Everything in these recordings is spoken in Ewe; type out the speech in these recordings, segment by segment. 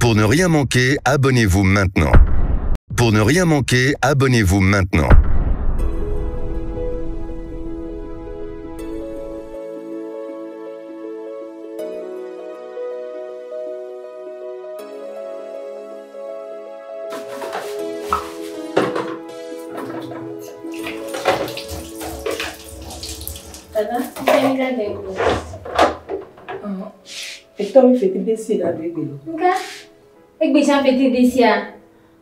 Pour ne rien manquer, abonnez-vous maintenant. Pour ne rien manquer, abonnez-vous maintenant. Dada, fɛn la bɛ bolo. Etɔ mi feti desi la do egbe lo. Nka, egbe san feti desi a.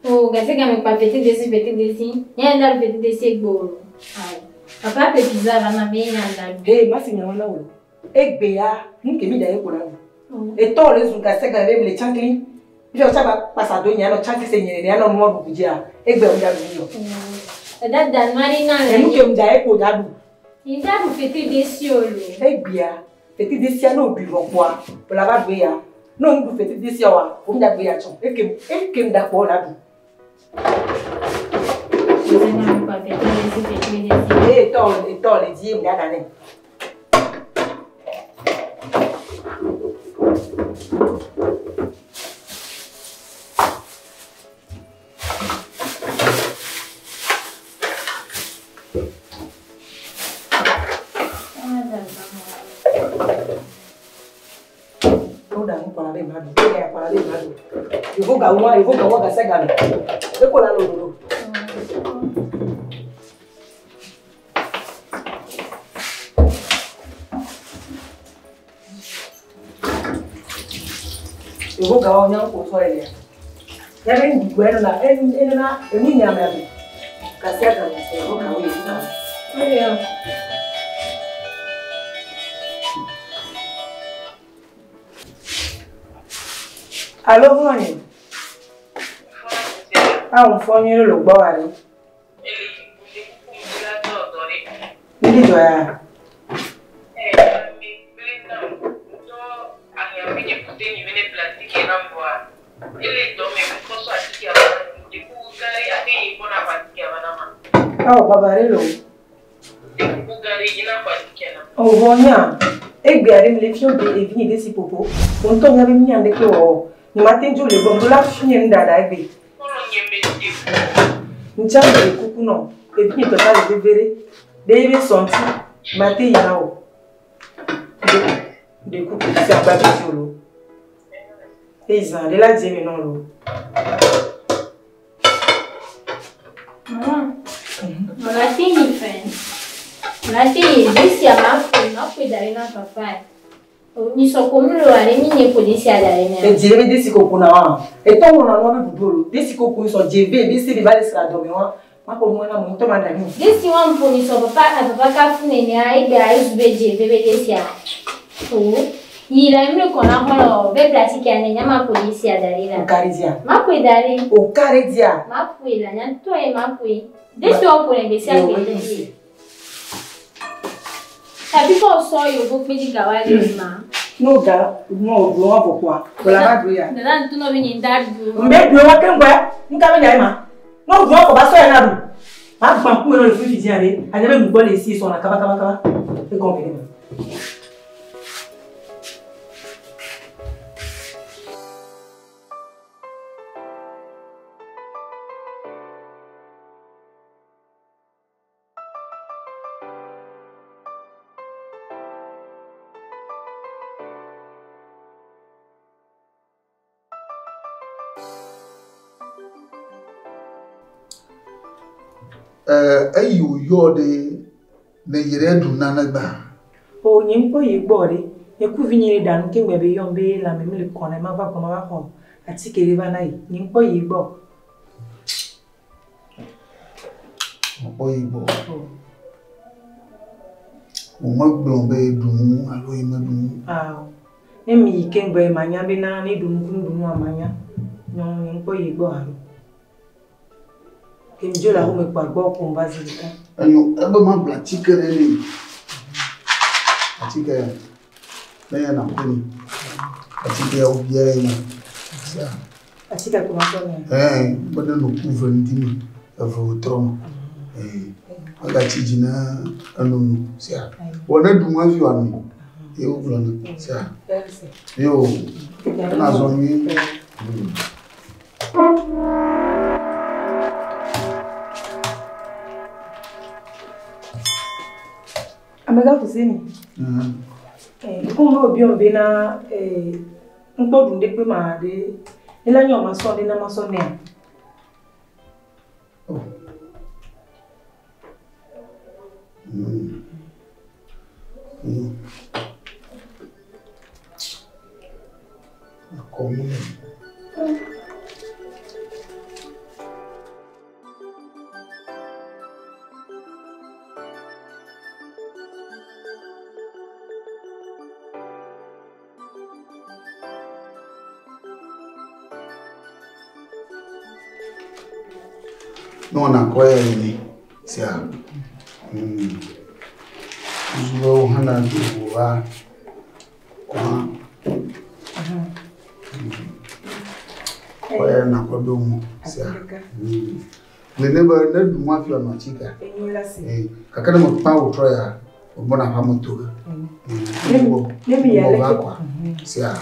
O gase ka mi pa feti desi feti desi. Yɛn da feti desi egbe o. Awo. Papa pe pizza va na me yan da. Hey, ma si nyawo na wo. Egbe ya, nke mi da ye ko la do. Etɔ le zun gase ga le mi le chankli. Ife o chaba pasa do nya no chankli se nyere ya no mo du kujia. Egbe o da do yo. Dada da mari na le. Enu ke mi da ye ko da do. Nda du feti desi o lo. Egbe ya, feti desi ya no bi vo kwa. O la ba do ya. No ndu feti desi wa, o mi da do ya chon. Eke eke mi da ko la do. Gase ka mi pa feti desi feti desi. Eh, etɔ le di mi da da ne. No da nu kɔla be ma do. E ya kɔla be ma do. Yovo ga wa, yovo ga wa gase ga me. E ko la lo lo. Yovo ga wa nya ko so ele. Ya be ndu e na e e na e ni nya me be. Gase ga me se yovo ga we ga. Oyo. Allô, honey. Ah, on fɔ nyuie le gbɔ wa ɖe. Níbi dzɔ ya. Awo baba ɖe lo. Ɔwɔ nya. Egbe aɖe mi le fio de evi nye desi popo. Ŋutɔ nya be mi nya ɖeke wɔ o. Nye ma te dzo le gbɔ ŋdo la fi nye nuɖaɖa egbe. Ŋtsa me le kuku nɔ. Evi nye tɔta le veve ɖe. Ɖe ye be sɔŋti. Ma te yina o. Ɖe kuku si agba be dzi o lo. Eye zã ɖe la dze eme nɔ lo. Mama. Mama te yi fɛn. Mama te yi desi a ma ƒo ma ƒoe da ɖe na papa. O nyisɔ ko mi lo ale mi nye ƒo desi a da ɖe nea. Edze be desi ko ƒona wa. Etɔ wɔna nua be ɖuɖu lo. Desi ko ƒo sɔ dze ve be se be va le sra dɔme wa. Ma ko nua na mo ŋutɔ ma ɖa nu. Desi wa ƒo nyisɔ papa papa ka fu nenea egbe a ezu be dze ve be desi a. O yi la mi le kɔna xɔlɔ be plastique a ne nya ma ƒo desi a da ɖe la. O ka ɖe dzia. Ma ƒoe da ɖe. O ka ɖe dzia. Ma ƒoe la nya ŋutɔ ye ma ƒoe. Desi wa ƒo le gbe sia gbe dzi. Tabi fɔ sɔ yovo kpedzi ga wa le ma. No ga no o ɖu wa vɔ kɔa. O la va ɖu ya. Dada ŋutɔ nɔ be nye ŋda ɖu. Mbe ɖu wa keŋ gbɔe. Nuka be nya ye ma. No ɖu wa kɔ ba sɔ ya na ɖu. Ma gbã ku me nɔ le fifi dzia ɖe. Anya be nugbɔ le esi sɔna kaba kaba kaba. Egɔme ɖe ma. Eyi wòyɔ ɖe ne yi ɖe ɖu nane gbã. O nye ŋkpɔ yi gbɔ ɖe. Nye kuvi nye ɖe ɖanu keŋ gbe be yɔm be lãme mi le kɔ na ma va gbɔ ma va xɔ atike ɖe va na yi. Nye ŋkpɔ yi gbɔ. Ŋkpɔ yi gbɔ. O megblɔ be ɖu nu alo yi meɖu nu. Awo. Ne mi yi keŋ gbe ma nya be na ne ɖu nu ku nuɖu nua ma nya. Nyɔ nye ŋkpɔ yi gbɔ alo. Ke mi dzo le aƒeme kpɔ agbɔ ƒom va zi ɖeka. Enyo ebe ma gblɔ atike ɖe nɛ. Atike ya. Ne ya na ƒo ni. Atike ya wobia ye ma. Sia. Atike ko ma kpɔ nɛ. Ɛɛ, be ne no ku ve ŋdi me, eve wòtrɔ me. Ɛɛ, megatsi dzi na enono. Sia. Wɔ ne ɖu nu hafi wòanoe. Ye wogblɔ ne. Sia. Yo, ena zɔ nyuie. Amegã Fuseni. Kum be obiɔ bena ŋkpɔ ɖu ɖe kpe ma ɖe ne la nyɔ ma sɔ ɖe na ma sɔ nea. Oh. Akɔmu. Ne wɔna kɔ ya ene sia. Zuwo hã na do va kɔa. Kɔ ya na kɔ do mu sia. Ne be ne ɖu mu hafi wòanɔ atsika. Enyo la si. Ee, gake ne mekpa wò trɔ ya, wògbɔna aƒea me to ge. Ne mi ya Gbɔ leke. va kɔa. Sia.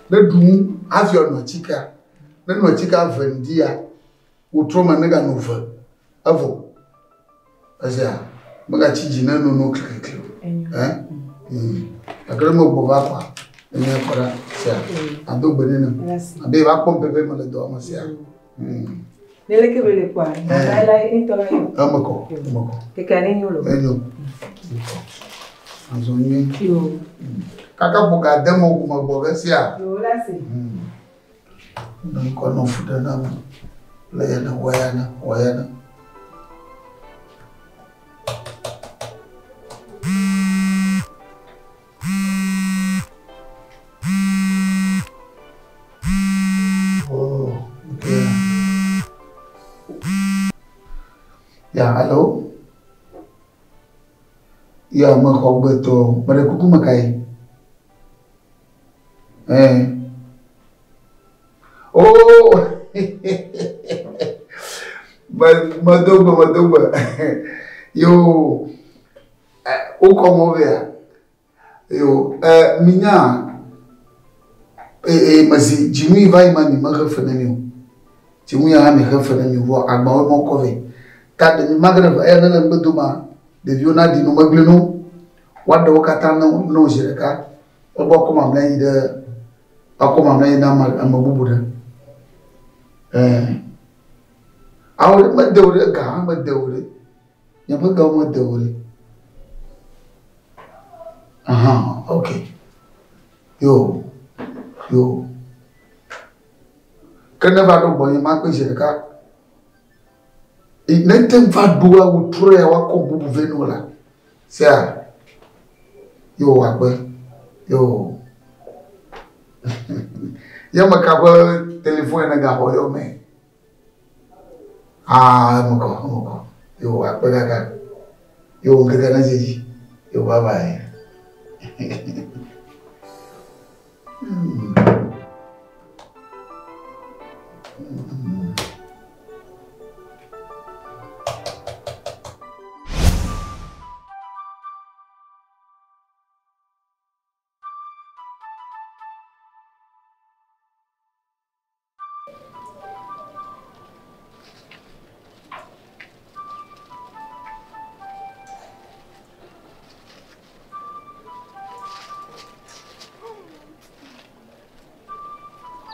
Ne ɖu nu hafi wòanɔ atsika. Ne nɔ atsika ve ŋdi ya, wò trɔ me ne ganɔ ve. Evɔ. Esia, megatsi dzi ne nono kliklikli o. Enyo. Ɛ? Gake ne megbɔ va kɔa, enye kɔ ɖa. Sia. Ado gbe nene. La si. Abe eva kpɔm pɛpɛ mele dɔ me sia. Ne leke be le kɔa, na la ŋutɔ la yɔ. Eme kɔ, eme kɔ. Keke ne nyo lo. Enyo. Azɔ nyuie. Yo. Kaka ƒo ga de me ko megbɔ ge sia. Yo la si. Ne ŋkɔ nɔ fu ɖe nam. Le ya ne wɔ ya ne wɔ ya ne. Oh, okay. Ya, allo? Ya, mexɔ gbetɔ. Meɖe kuku me kae? Eh. Oh! Medo gbe, medo gbe. Yo, wokɔ mɔ vea? Yo, minya, mezi dzinui va yi ma mi mehe fe ne mi o. Dzinui ya hã mi he fe ne mi o. Vɔ agbawo mɔ kɔ vɛ. Ta ɖe mi mage ɖe eya ne le ŋgbe doma, ɖeviwo naɖi nu megblẽ no. Woaɖe wo katã ne wo zi ɖeka. Wogbɔ kɔ mamlɛ yi ɖe, woakɔ mamlɛ yi na ame bubu ɖe. Awo ɖe mede wo ɖe, ga hã mede wo ɖe. Miaƒe gawo mede wo ɖe. Aha, ok. Yo, yo. Ke ne va ɖo gbɔnye makpe zi ɖeka. Ne te va ɖoa wo trɔ ya woakɔ bubu vɛ no la. Sia. Yo akpe. Yo. Ye me ka ƒe telefon ne gaxɔ yɔ me. Ah, eme kɔ, eme kɔ. Yo akpe kaka. Yo ŋkeke ne dze dzi. Yo bye bye.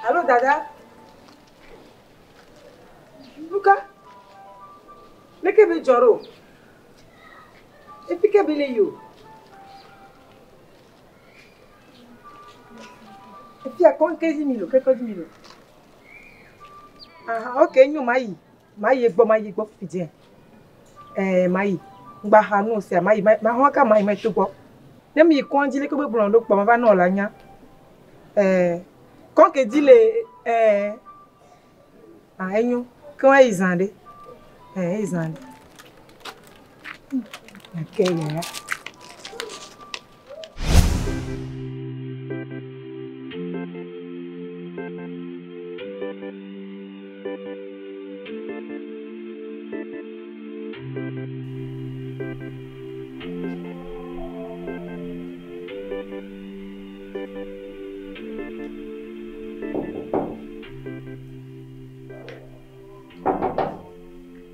Allô, Dada? Luka? Leke be dzɔ Efi ke be le yi o? Efi akɔ ke dzi mi lo, ke kɔ dzi mi lo. Aha, ok, nyo mayi. Mayi gbɔ, mayi gbɔ fifi dzẽ. Mayi. Ŋgba xa nu sia, mayi, ma hɔn ka mayi ma to gbɔ. Ne mi yi kɔndzi leke be gblɔ ɖo kpɔ ma va nɔ la nya. Kɔn ke dzi le ah enyo. Ke wa yi zã ɖe. Eyi zã ɖe. Ke ya.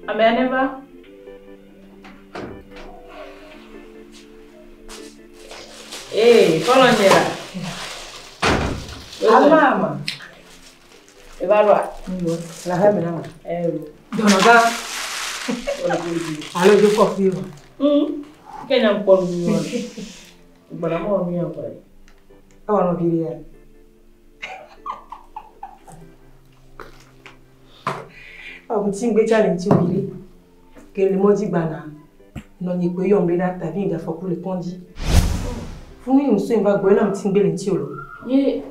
Ame ne va. Ee, kɔlɔ nye la. Ama ama. Eva ɖoa? La hɛ me na ma. Ɛɛ. Dɔnɔgã. Alo dzo kɔ fi ma. Ke nya ŋkpɔ nu nyuie. Gbɔna mɔ nu ya kɔ. Ewɔ nɔ vi ɖe ya. Ɔ ŋuti ŋgbe tsa le ŋuti vi ɖe. Ke le mɔdzi gbana. Nɔ nye kpe yɔm be na tavi ŋgafɔku le kɔndzi. Funu yi ŋusue va gbɔ ena ŋuti ŋgbe le ŋuti o lo. Ye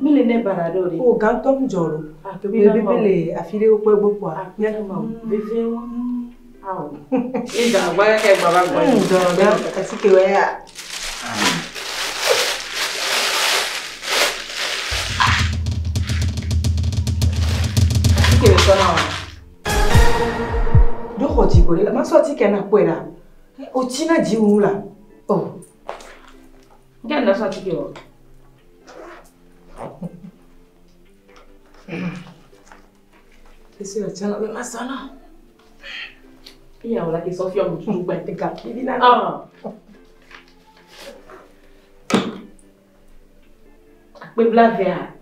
mi le ne bara ɖe o de. O gãtɔ ŋu dzɔ lo. Akpe Be na be ma o. le afi ɖe wokpɔe gbɔ kpoa. Akpe na ma o. Veve wa. Awo. Ye dza gba keke gba va gbɔ. Dɔnɔgã atike wɔ ya. Atike le sɔ na wa. Ɖo xɔ dzi gbɔ ɖe la. Ma sɔ atike na kpɔe la. O tsi na dzi ŋu la. O. Nke na sɔ atike wɔ. Esi le tsã la be ma sɔ na. Iya wòle ke sɔ fiɔ mu tutu gbɛ. Ega vivi na. Ah. Akpe blavea.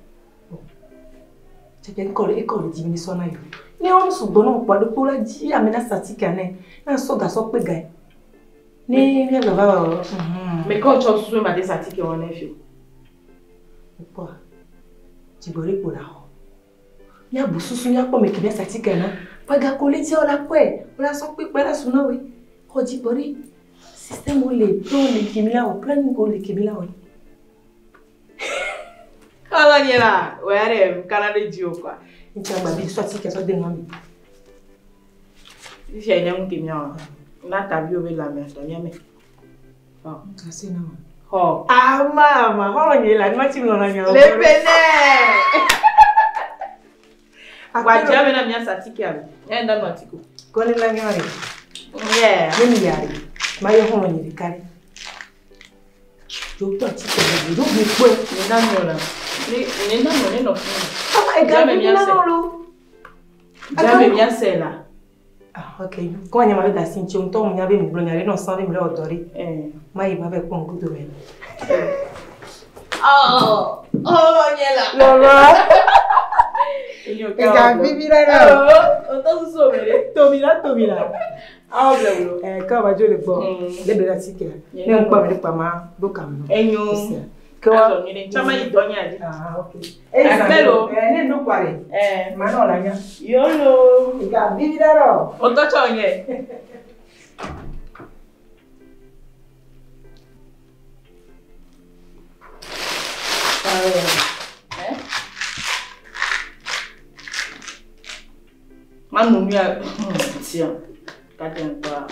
Tseke ŋkɔ le ekɔ le dzi mi sɔ na yi. Ne wɔn sugbɔ na wòkpɔ aɖe kpo la dzi ame na sa atike nɛ. Na sɔ gasɔ kpe gae. Ne mía gba va wɔ. Me ke wotsɔ susu ma de sa atike wɔ ne fi o. Kpɔa dzigbɔ ɖe kpo la xɔ. Míabu susu míakpɔ me ke mía sa atike na. Kpɔ gako le dzia wòle akpɔe. Wòle asɔ kpe kpe la su na woe. Xɔ dzigbɔ ɖe. Système wo le plan le ke mi la wɔ planning wo le ke mi la wɔ. Kɔlɔ nye la, o ya ɖe kana ɖe dzi o kɔa. Ŋutsu agba bi sɔ atike sɔ de nua me. Fifia nye ŋu ke mía wɔ. Na taviwo be lãme atɔ mía me. Gase na wa. Xɔ. Ama ama xɔlɔ nye la nua tsi lɔna nya. Le ƒe nɛ. Wa dzi ame na mía sa atike alo. Nye ŋda nɔ atike o. Kɔni la nya re. Yeah. Ne mi ya re. Ma yɔ xɔlɔ nye ɖeka ɖe. Dzo tɔ atike le do gbe kpɔe. Nye ŋda nɔ la. Ne nye ŋda nɔ ne nɔ fi ma. Ama ega Dzi ame vivi mía na se. nɔ lo. Dzi ame mía se la. Ah, ok. Kɔ nye ma be da si ŋuti ŋutɔ mu nya be mi gblɔ nya ɖe nɔ sã be mi le wɔ dɔ ɖe. Eh. Ma yi ma be kpɔ ŋkudo me. Oh, oh nye la. Lɔlɔ. Enyo Ega vivi na nɔ. Oh, o tɔ susu me ɖe. Tomi la tomi la. Awo ble wolo. Eh, kɔ ba dzo le gbɔ. Mm. Le ble la atike la. Ne ŋkpɔ ame ɖe kpa ma do kame nɔ. Enyo. Ke wa. Azɔ nyuie ɖe. Tsama yi dɔ nye adi. Ah, ok. Akpe lo. Eh, ne nu kpa ɖe. Eh. Ma nɔ la nya. Yolo. Ega vivi na nɔ. O tɔ tsɔ nye. Eh? Ma nu nu ya. Tiens. Ka den kpa.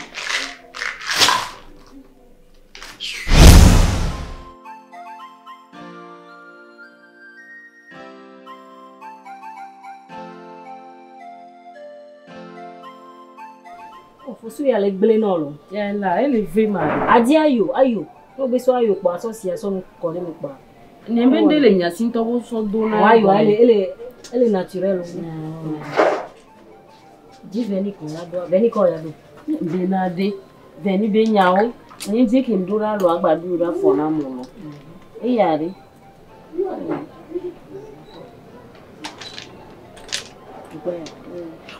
Fosu ya le gblẽ nɔ lo. Ya la, ele ve ma. Adi ayo, ayo. No be so ayo kpɔ asɔ si asɔ nu kɔ ɖe me kpɔa. Ne be nde le nya si ŋutɔ wo sɔ do na. Wa ayo ele ele ele naturel o. Dzi vɛni ko la do, vɛni kɔ ya do. Be na de. Vɛni be nyawo. Nye dzi ke ŋdo ɖa lo agba ɖo ɖa fɔ na mo lo. Eya ɖe.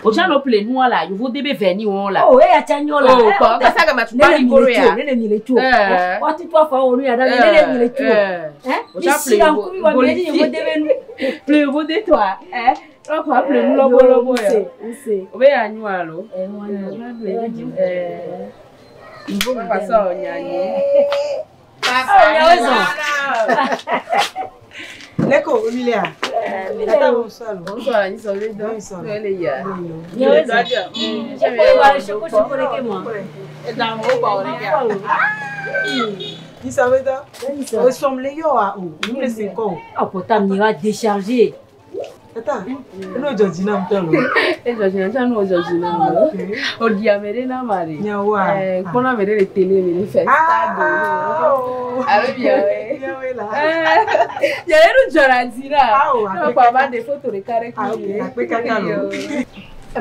O tsa nɔ ple nua la, yovo de be vɛni wɔn la. Oh, eya tsa nyɔ la. Oh, kɔ kasa gama tukpa Ne ni le mi koro le ya. tso, ne le mi le tso. Eh. Wa tutu afɔ wo nu ya ɖa, ne le mi le tso. Eh. Eh? O tsa Mi si la ple ŋkuvi wa mi le dzi yovo de be nu. Ple yovo de tɔa. Eh. Lɔkɔ ple nu lɔbɔ lɔbɔ ya. Use, use. O be ya nyo alo. Eh, wa nyɔ. Eh. Papa sɔ nya nyo. Oh, nyawo zɔn. Leko omi le a. Tata wo sɔ lo. Bonsoir, anyi sɔ be dɔ. Bonsoir. Ele ya. Nyawo zɔn. Ekpo wa soko soko ɖe ke mɔ. Isa be dɔ. O sɔm le yɔ wa o. Nu le se kɔ o. Oh, pourtant, mi va décharger. Tata, enu dzɔ dzi na ŋutɔ lo. E dzɔ dzi na tsa nu o dzɔ dzi na mo. O di ame ɖe na ma ɖe. Nyawoa. Eh, kpɔna ame ɖe le télé mi le fɛ. Ah, Alo miawoe. Miawoe la. Yɛ nu dzɔra dzi na. Awo, Ne mekpɔ ava ɖe foto ɖeka ɖe Ah, kple ok, akpe kaka lo.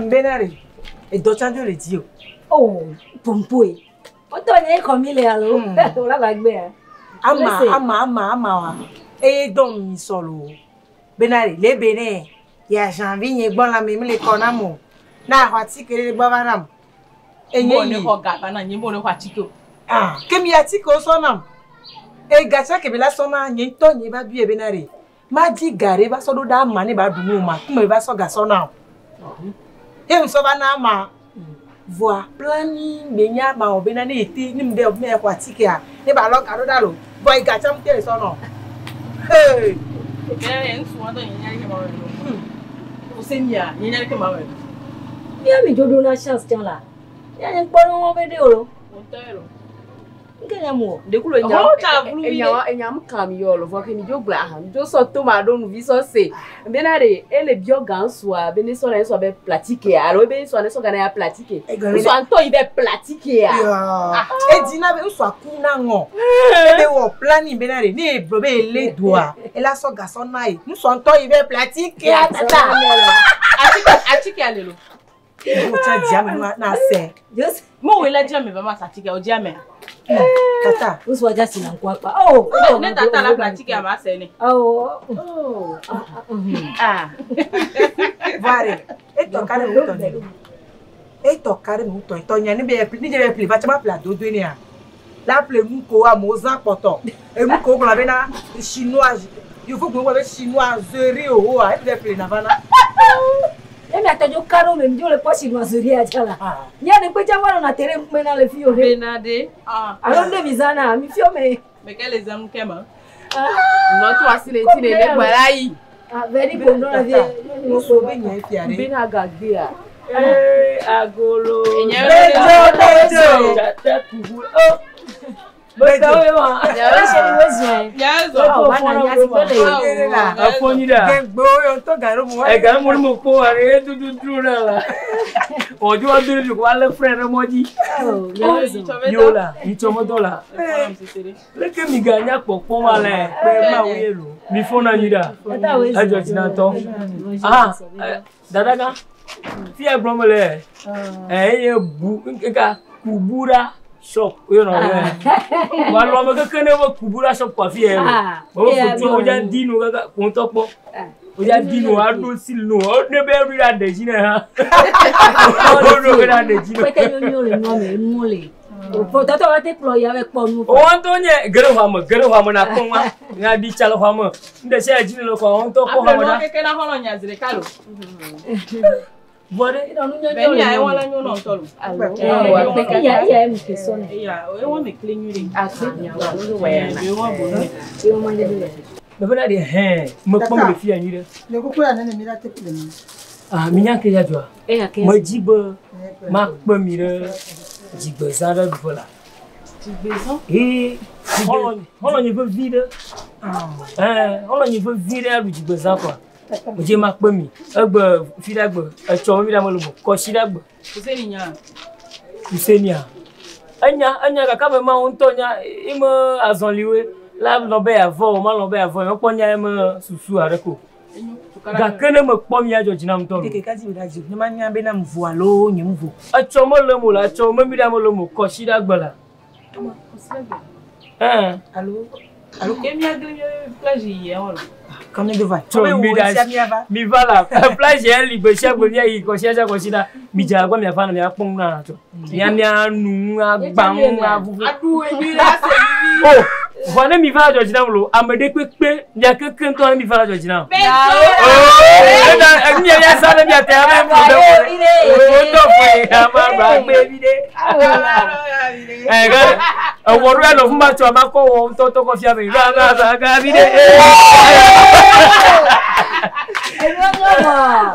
Mbena re, edɔ tsã dzo le dzi o. Oh, pompoe. Wotɔ nye xɔ mi le alo. Wòle ava gbea. Ama, Lese. ama, ama, ama wa. Eye dɔn mi sɔ lo. Bena re, le be ne. Ya janvier nye gbɔ la mi mi le kɔ na mo. Na xɔ atike ɖe gbɔ va nam. Enye Bo ne yi. xɔ ga va na nye bo ne xɔ atike o. Ah, ke mi atike wo sɔ nam. E gatsa ke be la sɔ na nye ŋutɔ nye va bie bena re. Ma di ga ɖe va sɔ ɖo ɖe ama ne ba ɖu nu ma. Kume va sɔ ga sɔ na o. Ye ŋusɔ va na ama. Voa plani me nya ma o bena ne ete ne mu ɖe me xɔ atikea ne ba lɔ ga ɖo ɖa lo. Vɔ yi gatsa ŋutɔ le sɔ nɔ. Hey. Bena re ŋutsu wɔn tɔ nye nya ɖeke ma wɔ lo. O se nia nye nya ɖeke ma wɔ lo. Mía mi dzo ɖo na chance tsã la. Mía nye kpɔ ne wɔn be ɖe o lo. Ŋutɔ ye lo. Nke nya mu o. Ɖekulo nya Ɔhɔ, tsa vlu vi enya enya mu kam yɔ lo vɔ ke mi dzo gblɔ aha mi dzo sɔ toma ɖo nuvi sɔ se bena ɖe ele biɔ gã sua be ne sɔ na sɔ be platike alo be sɔ ne sɔ gana ya platike ŋusua ŋutɔ yi be platikea. Edina be ŋusua ku na ŋɔ. Ebe wɔ plani bena ɖe ne egblɔ be ele doa ela sɔ ga sɔ na ye. Ŋusua ŋutɔ yi be platikea tata. Atike atike ale lo. Wo tsa dzia me na na se. Mo wo le dzia me va ma sa atike o dzia me. Tata. Ŋusua dza si na ŋku akpa. Oh. Ne tata la platike ma se ne. Oh. Ah. Voare, etɔ ka ɖe ŋutɔ ne. Etɔ ka ɖe ŋutɔ tɔ nya ne be ne dze be ƒle va tsa ma ƒle adodoe nea. La ƒle nu ko amewo zã kpɔtɔ. Enu ko gblɔ bena chinois yevu gblɔ be chinoiserie o wa ebi be ƒle na va na. Ne mia tɔ dzo ka ɖo me mi dzo le kpɔ chinoiserie dza la. Mía ne kpe tsa va nɔna te ɖe ŋkume na le fi o ɖe. Bena ɖe. Alo ne mi zãna mi fiɔ me. Meke le zãnu ke ma. Nɔtɔ asi le ŋuti ne ne gbɔ la yi. Vɛni ko nɔ la vie. Ŋutsu be nye fia ɖe. Bena gagbea. Ee, agolo. Bedzo, bedzo. Dzata kuku. Oh. Bekawo ye ma. Afɔ nyi ɖa. Gbegbo yɔ ŋutɔ ga ɖo mo. Ega mo mo kpɔ wa ɖe dudu dro ɖe la. Ɔdzo wa do ɖe ko alé frɛ ɖe mɔ dzi. Yo la, ŋtsɔ mɔdɔ la. Leke mi ga nya kpɔkpɔ ma lɛ. Mi fɔ na nyi ɖa. Edzɔ dzi na ŋutɔ. Ah, dada gã. Fia gblɔm le. Eye bu nka kubu ɖa shop yɔnɔ yɛ. Wa lɔ ame keke ne be kubu ɖa shop kɔ afi yɛ o. Wo foto wo dza di nu kaka ko ŋutɔ kpɔ. Wo dza di nu aɖo sili nu. O ne be eɖo ɖa ɖe dzi ne hã. O ɖo be ɖa ɖe dzi ne. Kpɛtɛ nyonyo le nua me nuwo le. Tɔtɔ wa te kplɔ ya be kpɔ nu. O ŋutɔ nye ge ɖe xɔa me ge ɖe xɔa me na kpɔ nua. Na ɖi tsa le xɔa me. Nu ɖe sia dzi ne le xɔa wo ŋutɔ kpɔ xɔa me ɖa. Keke na xɔlɔ nya zi ɖeka lo. Vɔ ɖe. Bɛ nia ewɔ la nyo nɔ ŋutɔ lo. Eya eya emu ke sɔ ne. Eya ewɔ me kle nyui ɖe. Ewɔ ma ɖe ɖe. Bebe na ɖe hɛn mekpɔ me le fia nyui ɖe. Le kuku ya nene mi la te ƒle mi. Ah, mi nya ke ya dzɔa. Eya ke. Medzi be makpe mi ɖe dzigbezã ɖe ɖuƒe la. Dzigbezã? Ee, xɔlɔnye vevi ɖe. Ɛɛ, xɔlɔnye vevi ɖe aɖu dzigbezã kɔa. Medzi makpe mi. Egbe fi ɖe gbe, etsɔ mi ɖe ame le mo, kɔsi ɖe gbe. Kuseni nya. Kusenia. Enya, enya gake ame ma ŋutɔ nya eme azɔliwoe la lɔ be yeavɔ o, malɔ be yeavɔ o. Mekpɔ nya eme susu aɖe ko. Gake ne mekpɔ mia dzɔ dzi nam ŋutɔ lo. Keke ka dzi be ɖa dzi. Ne ma nya bena ŋvo alo nye ŋvo. Etsɔ mele mo la, etsɔ memi ɖe ame le mo, kɔsi ɖe gbe la. Ɛɛ. Alo alo ke mia gli mia plage yi ɛwɔ lo. Kame do va. Tso mi ɖa mi va la plage yɛ li gbe sia gbe mia yi kɔsi sia kɔsi la mi dze agbɔ mia va na mia kpɔ nu na tsɔ. Mia mia nu agba nu avuvu. Aɖu enyi ɖe ase vivi. O vɔ ne mi va dzɔ dzi nam lo ame ɖe kpekpe mia keke ŋutɔ ne mi va dzɔ dzi nam. Ena mia mia sa ne mia te ame mu ɖe wo tɔ fɔ ye ame agba agbe vi ɖe. Ɛ ge ewɔ ɖo ya nɔ fún ma tsɔ ama kɔ wɔ ŋutɔ tɔ kɔ fia me. Ba ba ba ga vi ɖe.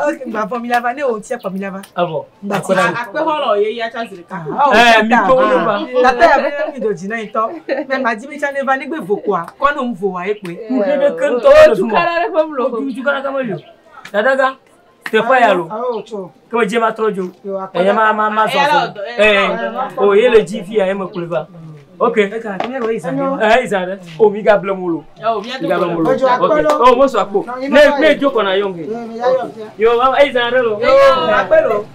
Ok, gba fɔ mi la va ne o tia kpɔ mi la va. Avɔ. Akpe xɔlɔ ye ya tsa zi ɖeka. Ɛ mi kpɔ wo ne va. Tata ya be mi do dzi na yi tɔ. Mɛ ma dzi be tsa ne va ne gbe vo koa, kɔ ne ŋvo wa ekpoe. Nu ɖe ke ŋutɔ le fi ma. Tukara kama li o. Dadaga, teƒe ya lo. Ke me dze ma trɔ dzo. Enye ma ma ma zɔ zɔ. Ɛɛ o ye le dzi fia ye me kplɔe va. Ok. Eh, O mi ga blemolo. Mi ga blemolo. Ok. Oh, mo so akpo. Ne ne joko na yonge. Yo, eh zare lo. Yo, akpelo.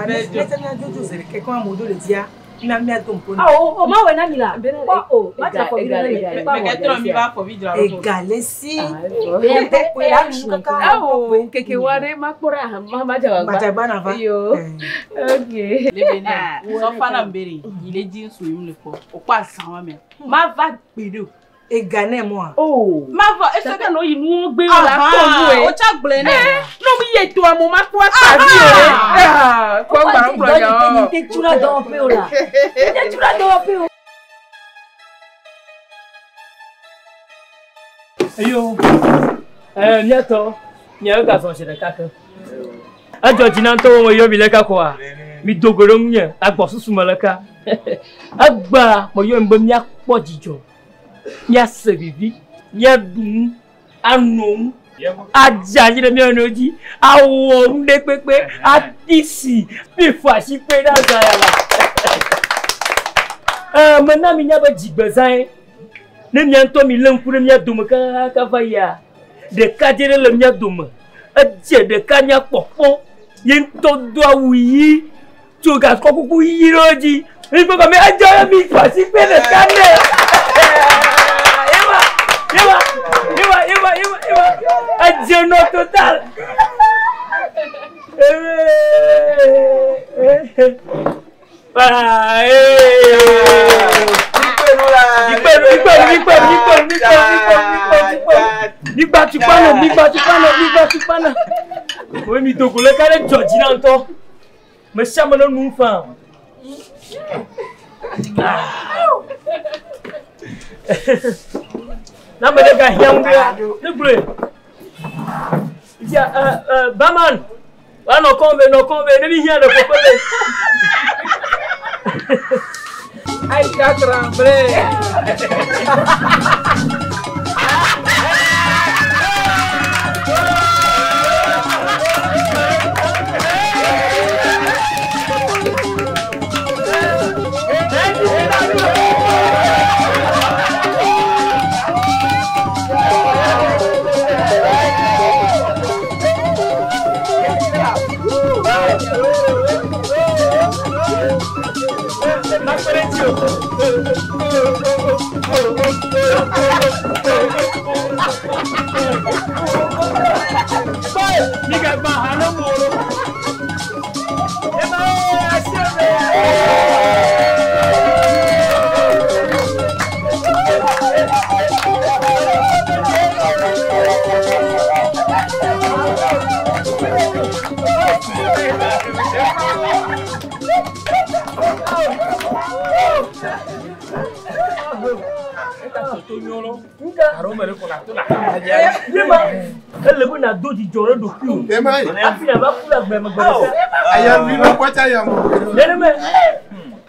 Ne te na jojo zere ke ko amodo le dia. Na mi ato mpo. Ah, o ma we na mi la. O, ma ti afọ bi na mi. Egale si. Awo, keke wa re ma kpora ma ma jagba. Majagba na va. Yo. Ok. Lebe ne sɔfa na mbere yi le dzi ŋsu yim le kpɔ o kpɔ azã wa mea ma va gbe ɖe o. Egane moa. Oh. Ma va ese Saka no yi nuwo gbe o la kpɔ nu e. O tsa gblɔe nɛ. No mi ye to amo ma kpɔ akpavi o. Ah, kpɔ gba ŋkplɔ nya o. Te tsura dɔwɔƒe o la. Te tsura dɔwɔƒe o. Eyo. Eh, miatɔ, miawo gazɔ zi ɖeka ke. Edzɔ dzi na ŋutɔ wo me yɔ mi leka koa. Mi do go ɖe ŋunye, agbɔsusu me leka. Egbea meyɔ mi be míakpɔ dzidzɔ, míase vivi, míaɖu nu, ano nu, adze anyi ɖe mía nɔewo dzi, awɔ nu ɖe kpekpe, ati si, mi fɔ asi kpe ɖe azã ya la. Mena mi nya be dzigbezãe. Ne mia ŋutɔ mi lé ŋku ɖe mía dome kakaka va yia, ɖekadze ɖe le mía dome. Edze ɖeka nya kpɔkpɔ. Ye ŋutɔ do awu ɣi, tso gakɔ kuku ɣi ɖe wo dzi. Mi kpɔ gɔme edzɔ ye mi fɔ asi kpe ɖeka nɛ. Yewa, yewa, yewa, yewa, yewa, yewa. Edze nɔ total. Nígbà tí pánà, nígbà tí pánà, nígbà tí pánà. Òwe mi dògò lé kálẹ̀ jọ̀jì náà tọ́. Mo ṣàmọ́ náà nù fà. Náà mo lè ka hìá ń gbé ní gbé. Ìjà Baman, wà nà kọ́ bẹ nà kọ́ bẹ níbi hìá nà kọ́kọ́ bẹ. Aïcha tremblé. Ele be na do dzidzɔ ɖe ɖokuiwò. Hafi nàva ku le agbeme gbe ɖeka. Nenema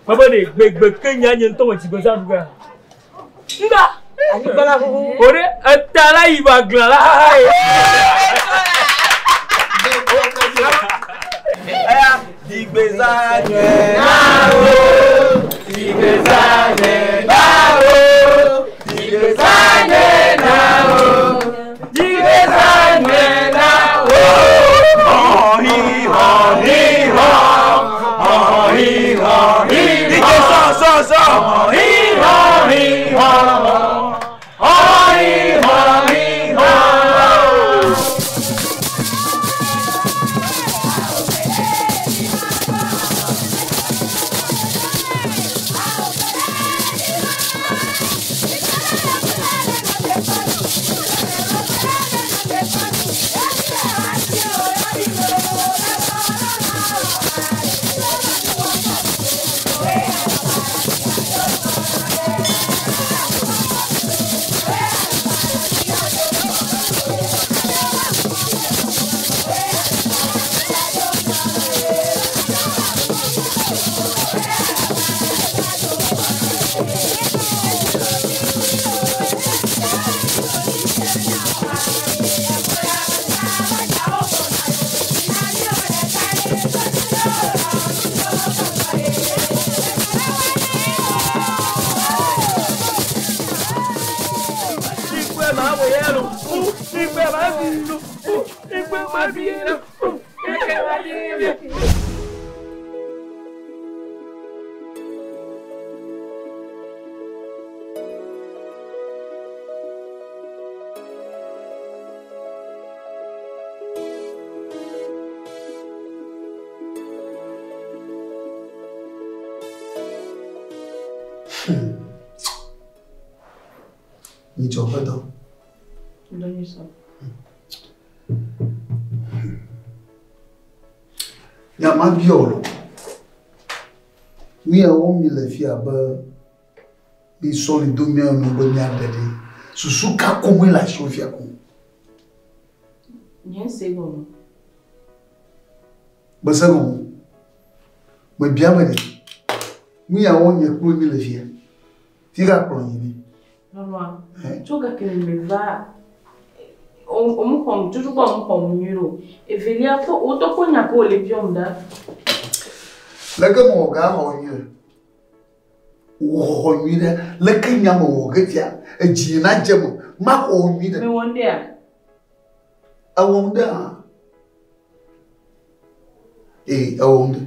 mebe ɖe gbegbe ke nya nye ŋutɔ me dzigbezã ɖu gea. Nga. O ɖe eta la yi va glã la xaxa ye. Dzigbezã nyuie na wo, dzigbezã nyuie na wo, dzigbezã nyuie na wo, dzigbezã nyuie na wo. Hɔhi hɔhi hɔ, hɔhi hɔhi hɔ. DJ sɔ sɔ sɔ. Hɔhi hɔhi hɔ, hɔhi hɔhi hɔ. Igbe ma wo ye lo. Igbe ma bi lo. Igbe ma bi lo. Igbe ma bi lo. Nyitsɔ ƒe dɔ. Nya ma biɔ o lo. Nu ya wɔm mi le fia be mi sɔ li do mía nu be míaɖe ɖe. Susu ka koŋue le asiwò fia koŋ? Nye se gɔme. Mese gɔme. Mebia be ɖe. Nu ya wɔm nye kple mi le fia. Fi ka kplɔ yi mi. Lɔlɔa, tso gake me va omu xɔm tutu kpɔ omu xɔm nyuie o. Evelia kpɔ wotɔ kpɔ nya ko wòle biɔm ɖa. Leke mewɔ ga xɔ nyuie? Wò xɔxɔ nyuie ɖe. Leke nya mewɔ ge fia? Edzi na dze me. Maxɔ nyuie ɖe. Mewɔ ŋɖea? Ewɔ ŋɖe hã. Ee, ewɔ ŋɖe.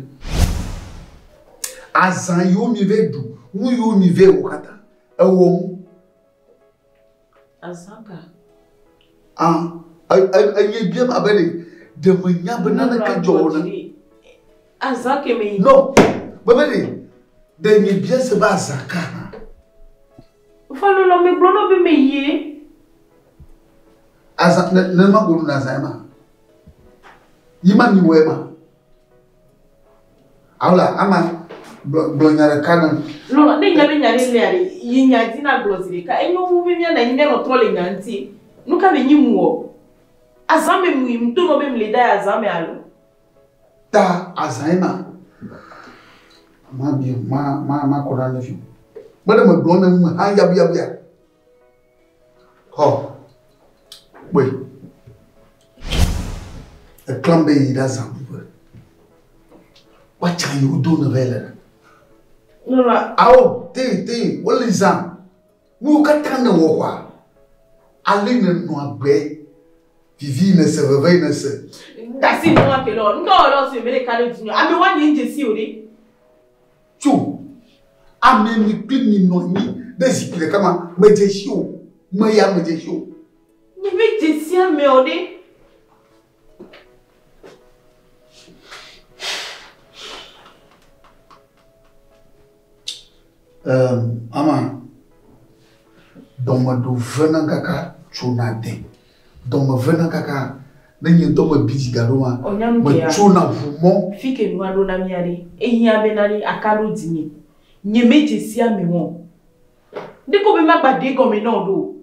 Azã yiwo mi vɛ ɖu, nu yiwo mi vɛ wɔ katã, ewɔ ŋu. Azã ka? Ah, enye biam abe ɖe ɖe menya be naneke dzɔ wɔ ne. Azã ke me yi. No, bebe ɖe ɖe nye bia se be azã ka hã. Falolɔ megblɔ na wo be meyie. Azã ne ne ma go ɖu na azã ma. Yi ma mi wɔe ma. Awo ama gblɔ nya ɖeka na. Lɔlɔ ne nya be nya ɖe lea ɖe yi nya dzi na gblɔ zi ɖeka enyo wu be míanɔ anyi míanɔ trɔ le nya ŋuti. Nu ka be nyi mu wɔ? Azã me mu yi mu to nɔ be mu le da yi azã me alo? Ta azã yi ma. Ma bi ma ma ma kɔ ɖe fi. Me ɖe me gblɔ ne mu hã yabu yabu ya. Xɔ. Kpɔe. Eklam be yi ɖe azã ɖuƒe. Woatsa yi wodo ne vɛ le. Lɔlɔ. Awo te te wole zã. Nuwo katã ne wɔ xɔa. Ale ne nɔ agbe. Vivi ne se veve ne se. Dasi nu wa ke lɔ. Ŋkɔ wɔ lɔ se me ɖeka ɖe dzi. Ame wa nye ŋdze si o ɖe. Tso. Ame mi kpli mi nɔ anyi ɖe zikpui ɖeka ma medze si o. Me ya medze si o. Nye me dze si ame o ɖe. Ama dɔmeɖo vena kaka tsona de. Dɔme vena kaka ne nye ŋutɔ me bi dzi ga ɖo ma. Ɔnyanu Me kea. tsona ʋu mɔ. Fi ke nua ɖo na mía ɖe. Ehiã bena ɖe aka ɖo dzinye. Nye me dze si ame wɔn. Ne ko be magba de gɔme na wo ɖo.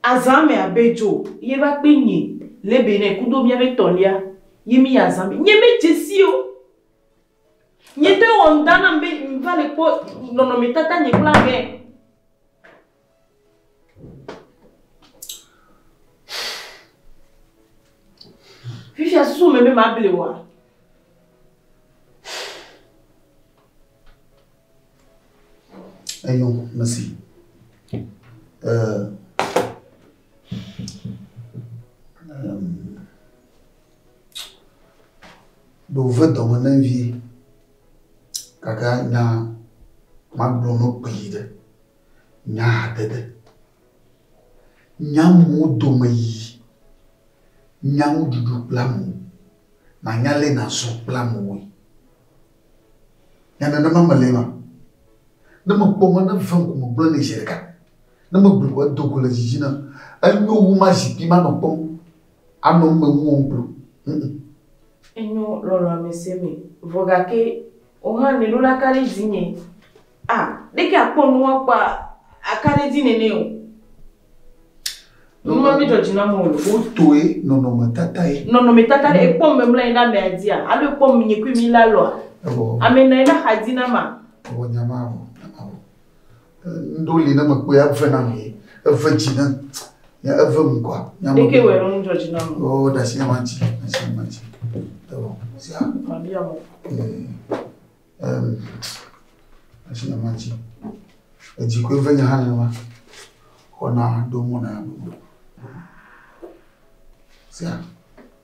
Azã me abe dzo ye va kpe nye le Benin kudo míabe tɔlia ye mi yi azã me. Nye me dze si o. Nye te wɔ ŋda nam be va le kpɔ nɔnɔmetata nye kple ame. Fifia susu me be mable oa? Enyo, merci. Ɖo ve dɔme ne vie kaka nya magblɔ no kpee ɖe. Nya hadede. Nya amewo dome yiyi. Nya nuɖuɖu kple amewo. Nanya le nazɔ kple amewoe. Nya nenema me le ma. Ne mekpɔ me ne ve ŋkume gblɔ ne zi ɖeka. Ne megblɔ ko edo go le dzidzi na. Enyo wu ma zikpui ma nɔ kpɔm. Anɔ me ŋu wɔm kplo. Enyo lɔlɔ ame se me. Vɔ gake wo hã ne ɖo la ka ɖe dzinye. Ah, ɖeke akpɔ nua kpɔa aka ɖe dzi nene o. Nua mi dzɔ dzi na me o. Fotoe nɔnɔmetata ye. Nɔnɔmetata ɖe ekpɔ me mlɔ anyi ɖe amea dzia alo ekpɔ nye kui mi la lɔa. Evɔ. Ame nɔ anyi ɖe axa dzi na ma. Evɔ nyama vɔ nyama vɔ. Ŋɖo li ne mekpɔe eve na me ye. Eve dzi na. Ya eve ŋkɔa. Nyama Ɖeke wɔ ɛrɔ nu dzɔ dzi na me. O ɖasi nyama dzi. Ɖasi nyama dzi. Evɔ sia. Mabia mo. Ɖasi nyama dzi. Edzi koe ve nye hã nenema. Xɔna ɖo mɔ na ɖoɖo. Sia,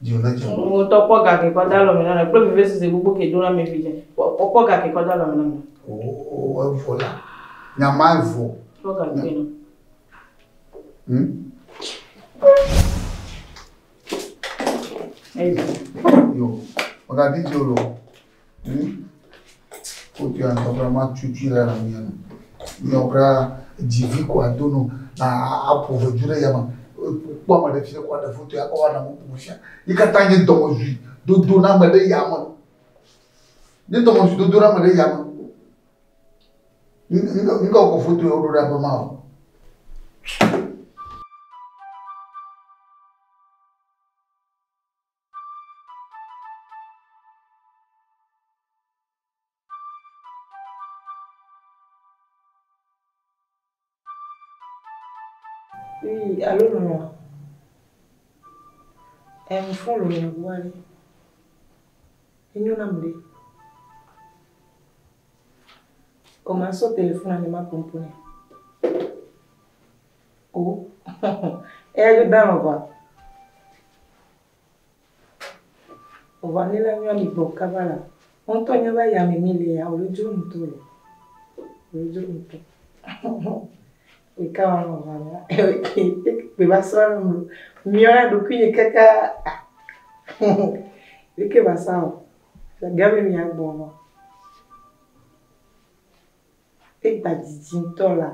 dziwò ne dze. Ŋutɔ kpɔ ga ke kɔ da alɔme na mi kple vevesese gbogbo ke do na mi fi dze. Kpɔ ga ke kɔ da alɔme na mi. Oo, evɔ la. Nyama evɔ. Kpɔ ga ke na. Yo, magadi dzi o lo. Foto ya ŋutɔ kura ma tutui le na mia nu. Miawo kura dzivi ko ado no na aƒo vedu ɖe yame. Kpɔ ame ɖe fi ɖe ko aɖe foto ya kɔ va na bubu fia. Yi katã nye dɔmedzoe dodo na ame ɖe yame. Nye dɔmedzoe dodo na ame ɖe yame. Ŋka wokɔ foto ya woɖo ɖe abe ma o. Oui, allô, maman. Elle me font le miroir. Enyo na mle. O ma so téléphone ani ma pompone. Oh. E yo dan va. O va ni la nyo ni bo kabala. On to nya ba ya mi mi le ya o lo duro nto lo. O lo duro nto. Ika wa no va ya. Pe ba so no. Mi ora do kuye kaka. Ike ba sa o. Gabe mi agbo no. Egba didi ŋutɔ la.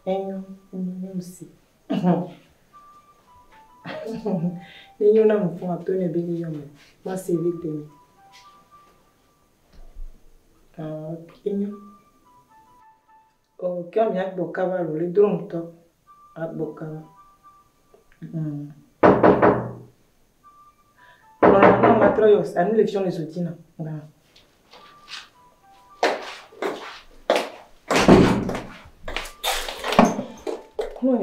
Enyo, enyo, nye si. Nenyo na mu fún ato ne be ne yɔ me. Ma se ve te me. Ah, enyo. O kí mi agbɔ kaba lo le dro ŋutɔ. Agbɔ kaba. Non, non, ma trɔ yɔ, anu le fiɔ le zoti na. Voilà. Chloé.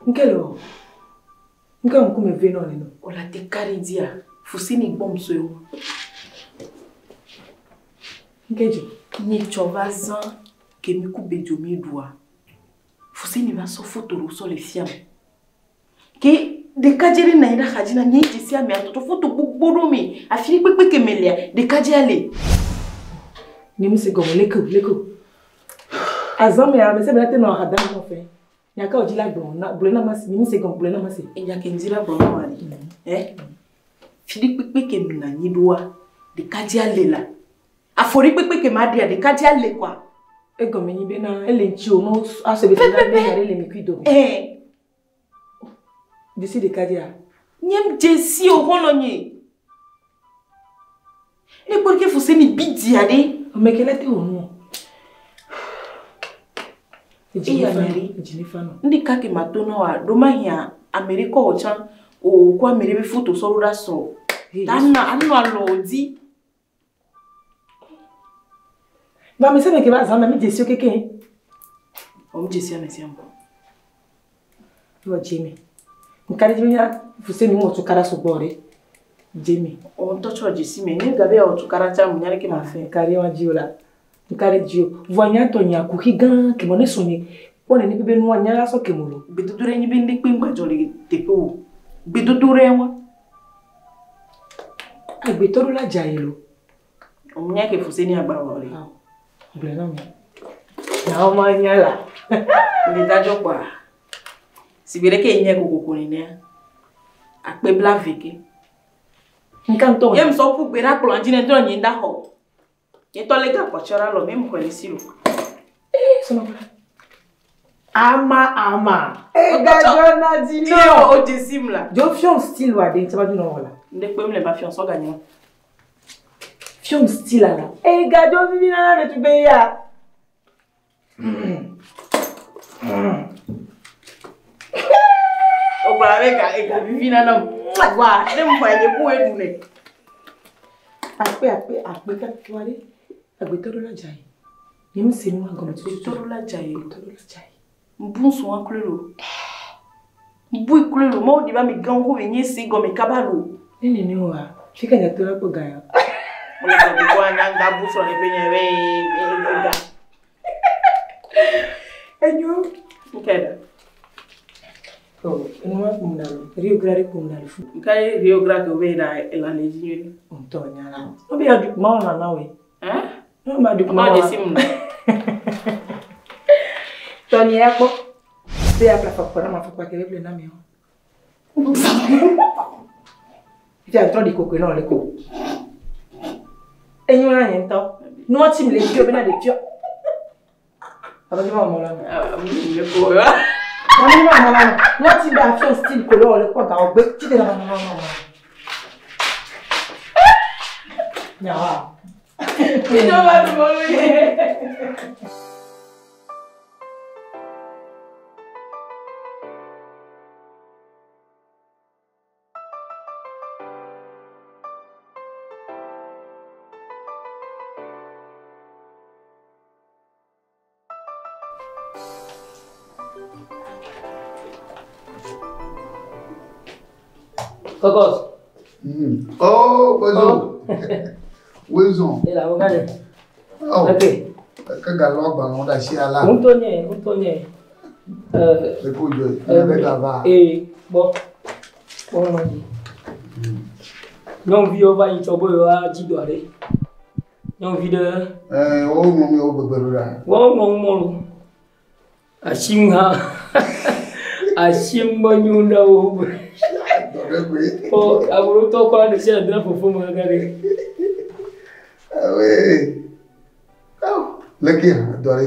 Nke lo. Nke ŋkume ve nɔ neno. Ola te kari dia. Fusini gbɔm so yo. Nke dzo. Nye tsɔ va zã ke mi ku bedzo mi ɖua. Fusini va sɔ foto ɖo sɔ le fiam. Ke ɖekadze ɖe nɔ anyi ɖe axadzi na nye dze si amea tɔtɔ foto gbogbo ɖo me. Afi ɖe kpekpe ke me lea, ɖekadzea le. Nye mu se gɔme leke o, leke o. Azã mea, ame sia ame la te nɔ aha dam nɔ fɛ. Nya ka wòdzi la gblɔ na gblɔe na ma se. Nye mu se gɔme gblɔe na ma se. Enya ke ŋdi la gblɔ na wa ɖe. Ɛ? Fi ɖe kpekpe ke mi nɔ anyi ɖoa, ɖekadzea le la. Afɔ ɖe kpekpe ke ma ɖea, ɖekadzea le kɔa. Egɔme nyi bena ele ŋuti o no asɔ be na be nya ɖe le mi kui dome. Ɛ. Dzesi ɖekadzea. Nye dze si o xɔlɔ nye. Ne kpɔ ɖe ke Fuseni bi dzia ɖe. Ame ke le te wɔ nu o. Eya ame ɖe. Edzi ne fa nɔ. Ŋɖeka ke ma to na wa, ɖo ma hiã ame ɖe kɔ wò tsã, o kɔ ame ɖe be foto sɔ ɖo ɖa sɔ. Ta anɔ anɔ alɔ wò dzi. Ba ame sia ame ke va zã mea, mi dzesi wo kekeŋ. Ɔ mi dzesi ame sia ame. Yɔ dze me. Ŋka ɖe dzi be nya Fuseni wɔ tukaɖa sugbɔ ɖe. Dze me. Ɔ ŋutɔ tsɔ dzesi me. Ne gabe awɔ tukaɖa tsã, mu nya ɖeke ma fɛ. Ŋka ɖe wa dzi o la. Ŋka ɖe dzi o. Vɔa nya tɔ nya kuxi gã ke me ne sɔ nye kpɔ nene ƒe be nua nya la sɔ ke me lo. Gbedodo ɖe nyi be ŋɖe kpe ŋgbadzɔ le teƒe o. Gbedodo ɖe wa. Agbetɔ ɖo la dza yi lo. Ɔ mu nya ke Fuseni agba wɔ le. Gblɔe na mi. Nyawo ma nya la. Le dadzɔ kpɔa. Sigbe ɖe ke nye kokoko nenea. Akpe blave ke. Ŋka ŋutɔ. Ye musɔ ƒu gbe ɖe akplɔ dzi ne ŋutɔ nye ŋda xɔ. Nye tɔ le gakpɔtsɔ ɖe alɔ me mu xɔe le si lo. Ee sɔnɔ kura. Ama ama. Egadzɔ na dzi Iye nɔ. wɔ o dze sim la. Dzo fiɔm style wa ɖe ŋuti ba dzi nɔ wɔ la. Ŋɖe kpem le ma fiɔ sɔ ganye. Fiɔm style la. Egadzɔ vivi na na ɖetugbe ya. O gblɔ be ega ega vivi na nam. Wa ne mu xɔe nye ku eɖu ne. Akpe akpe akpe kaka wa ɖe. Agbetɔ ɖo la dza yi. Nye mu se nua gɔme tututu. Agbetɔ ɖo la dza yi. Agbetɔ ɖo la dza yi. Mbu ŋsu kloe lo. Mbu kloe lo. Mawu ɖi be ame gãwo ko be nye se gɔme kaba lo. Ne nene wa, fi ka nya to la kpɔ ga ya. Mele gblɔ gbogbo anya ŋga bu srɔ̃ ɖe ƒe nye be ega. Enyo. Nke ɖe. Oh, enuma kum na lo. Rio Grande kum na fu. Nke Rio Grande ke be na elã le dzi nyuie. Ŋutɔ nya la. No be adu kuma wɔna na woe. Hein? No ma adu kuma Ama wɔna. de sim na. Tɔnye ya kpɔ. Be ya ƒle afɔkpa na ma afɔkpa ke be ƒle na mi o. Fifia ŋutɔ ɖi kokoe na wòle ko. Enyo na nye ŋutɔ. Nua tsi mi le fiɔ bena ɖe fiɔ. Abe ke ma wɔ mɔ la me. Le ko ya. Abe ke ma wɔ mɔ la me. Nua tsi be afiɔ style ko le wòle kpɔ ga wògbe tsi te na ma ma ma ma. Nyawa. Ìjọba ti mọ lóye. Kokos. Oh, bonjour. Wezon. E la wogale. Oh. Ok. Ke galɔ agbalẽwo ɖe asi ala. Ŋutɔ nye, ŋutɔ nye. Le ko dzɔ, nye be gava. Ee, gbɔ. Gbɔ nɔ dzi. Nyɔnuviwo va yi tsɔ be yewoa dzi dɔ aɖe. Nyɔnuvi ɖe. Ɛɛ, woŋlɔ nu yewo gbegbe ɖo ɖa. Woŋlɔ nu mɔlu. Asi ŋu hã. Asi ŋu menyo na wo. Dɔ ɖe koe. Ɔ amewo tɔ kɔ ɖe sia ɖe fofo me gã ɖe. Awe. Awo, leke hã dɔ ɖe.